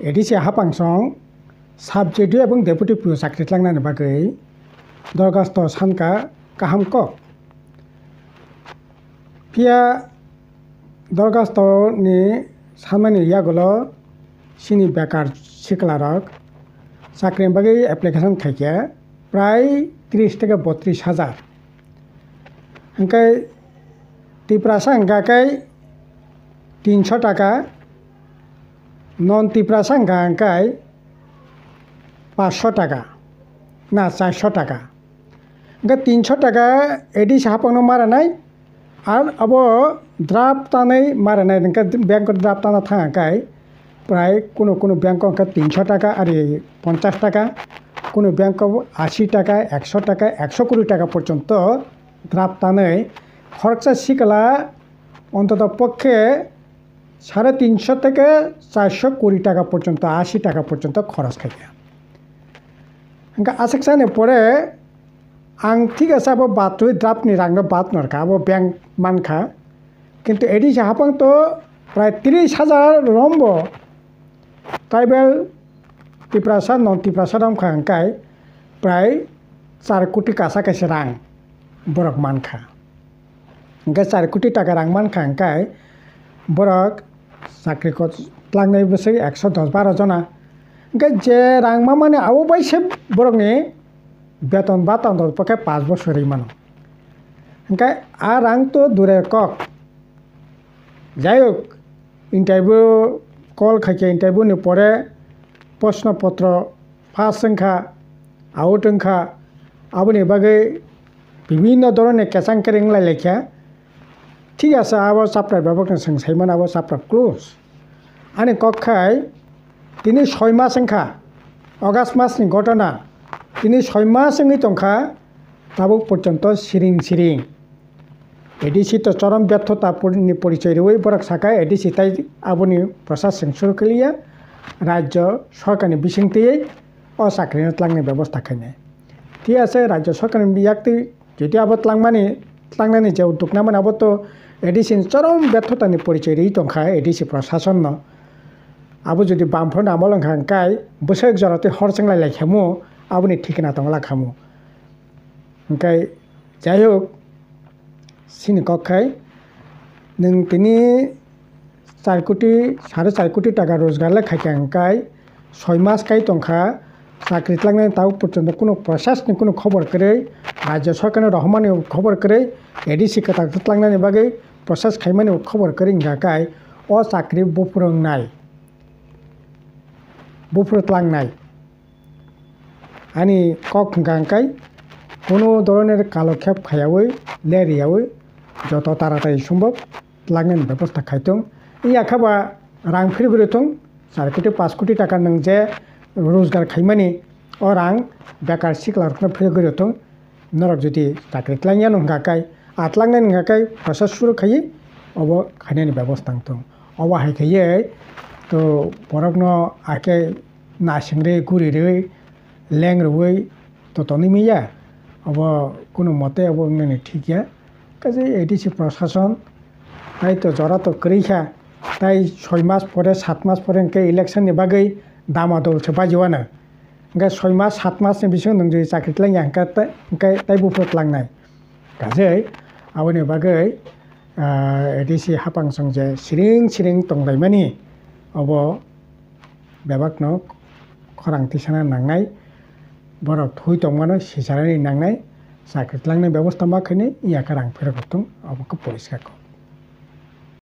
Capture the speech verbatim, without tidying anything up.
A D C hapangsong sub J D O ebong deputy P O chakri tlangnani bagwi dorgasto sankha kaham kok. Phiya dorgastoni sanmani yagulo chini bekar siklarok chakrini bagwi application khaikhe prai tris theke botris hajar. Hwnkhe Tiprasa hwnkha khe tinso taka, non Tiprasa hwnkha hwnkhe paanso taka, na, chairso taka. Hwnkhe tinso taka A D C hapangno ma rwnai, ar abo draft tanwi ma rwnai, hwnkhe bank draft tana thang khe prai kunu kunu bank o hwnkhe tinso taka, ari ponchas taka, kunu bank o asi taka, ekso taka, ekso kuri taka porjonto draft tanwi khoroksa sikla ontoto pokkhe sare tinso theke charso kuri taka porjonto, asi taka porjonto khoros khaikha. Hwnkhe aswk sani pore ang thik ase abo batwi draft ni rang no bat norkha, abo bank mankha, kintu A D C hapang to prai tris hajar rombo tribal Tiprasa, non Tiprasa romkha hwnkhe prai char koti kasa kaisa rang borok mankha. Hwnkhe char koti taka rang mankha hwnkhe borok chakri ko-, tlangnai bwswk ekso dos baro jona. Hwnkhe je rang mamani abo bai se borokni beton ba tando pokhe paanch bosor ri mano. Hwnkhe a rang to durer kok. Jai hok, interview call khaikhe interview ni pore proshno potro pass wngkha, out wngkha, aboni bagwi bibinno dhoroner kwchang kwrwng lai laikha. Thik ase, abo chapter bebakno chwng saimano, abo chapter close. Ani kok khai tini soi mas wngkha, August masni ghotona, tini soi mas wngwi tongkha, tabuk porjonto siring siring. A D C to chorom byarthota pori-, ni porichoi rwui borok sakha A D C tai aboni process chwng suru khe liya, rajyo sorkarni bisingtwi o chakrino tlangnai bebosta khainai. Thik ase, rajyo sorkarni yaktwi jodi abo tlangmani, tlangnani je udduk namani abo to A D C ni chorom byarthotani porichoi rwi tongkha A D C prosasonno. Abo jodi Bamfront amol wngkha hwnkhe bwswk jora tei hor chwnglai lai khamu, aboni thikna tongla khamu. Hwnkhe, jai hok, chini kok khai, nwng tini char koti, sare char koti taka rojgar le khaikha hwnkhe, soi mas kai tongkha, chakri tlangnani tabuk porjonto kunu process ni kunu khobor kwrwi, rajyo sorkarni rohormani khobor kwrwi, A D C kwtal tlangnani bagwi process khaimani khobor kwrwi wngkha khe, o chakri buphuru wngnai, buphuru tlangnai. Ani kok hwnkha hwnkhe, kunu dhoroner kalokhep khaiyaui, leriyaui, joto taratari sombhob tlangnani bebosta khaithung. Wngya khe ba rang phirigwi rwthung, char koti, paanch koti taka nwng je rojgar khaimani, o rang bekar siklarokno phirigwi rwthung. Norok jodi chakri tlangyano hwnkha khe, a tlangnani hwnkha khe process suru khaiwi obo khainani bebosta wngthung. Obo hai khaiwi to borokno hakhe nasingri, gurirwi, lengrwi to tonwi manya. Obo kunu mote obo wngnani thik ya. Kaisa A D C prosason tai to jora to kwrwi kha, tai soi mas pore, sat mas pore hwnkhe election ni bagwi damadol se bajiwano. Hwnkhe soi mas, sat mas ni bisingo nwng jodi chakri tlang ya hwnkhe tai, hwnkhe tai buphuru tlangnai. Kajei aboni bagwi, ah, A D C hapangsong je siring siring tonglaimani, obo bebakno khorang tisana nangnai, borok thwi tongmano sicharani nangnai, chakri tlangnai bebosta ma khainai, wngya khe rang phirok rwthung, obo khe poriskar kok.